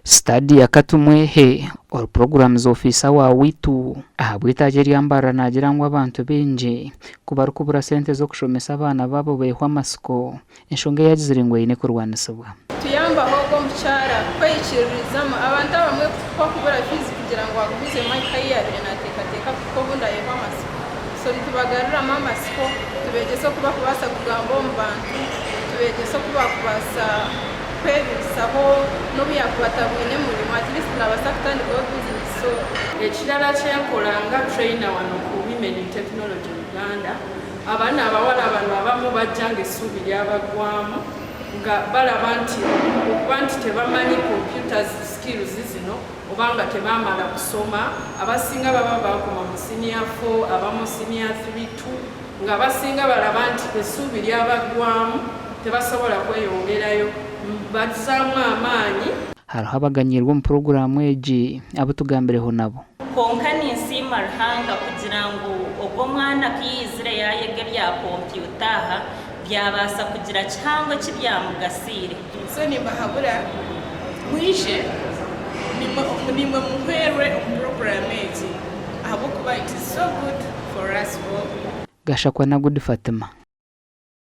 Stadia Katumwehe, ori Programs Officer wa Witu ahabw'eitaagi erya Mbarara naagira ngu abantu baingi ku barikubura sente z'okushomesa abaana baabo beehwa amatsiko, enshonga ei agizire ngu eine kurwanisibwa. Tuyambaho ogwo omukyara kweyikiririzamu. Abantu abamwe ku akubura fiizi kugira ngu agumizemu ahike ahu yaabaire naateekateeka kuhika obundi ayehwa amatsiko. So nitubagaruramu amatsiko, tubeegyesa oku bakubaasa kugamba omu bantu, tubeegyesa oku baakubaasa kwebiisaho n'obu yaakuba atabwine murimo at least naabaasa kutandikaho bizinesi so. Ekirala kyenkora nga trainer wano ku Women in Technology Uganda, abaana abawala bano abamu bajja nga essuubi lyabaggwamu nga balaba nti okuba nti tebamanyi computers skills zino oba nga tebaamala kusoma, abasinga baba baakoma mu senior four abamu senior three, two nga abasinga balaba nti essuubi lyabaggwamu tebasobola kweyongerayo, mbazzaamu amaanyi. Hariho abaganyiirwe omu puroguraamu egi abu tugambireho nabo. Kwonka ninsiima Ruhanga kugira ngu ogwo mwana ku yaizire yaayega ebya kompyuta aha, byabaasa kugira kihango eki byamugasiire. So nimbahabura mwije nimwe muhwerwe omu puroguraamu egi ahabw'okuba it is so good for us all. Gashakwa na Good Fatima.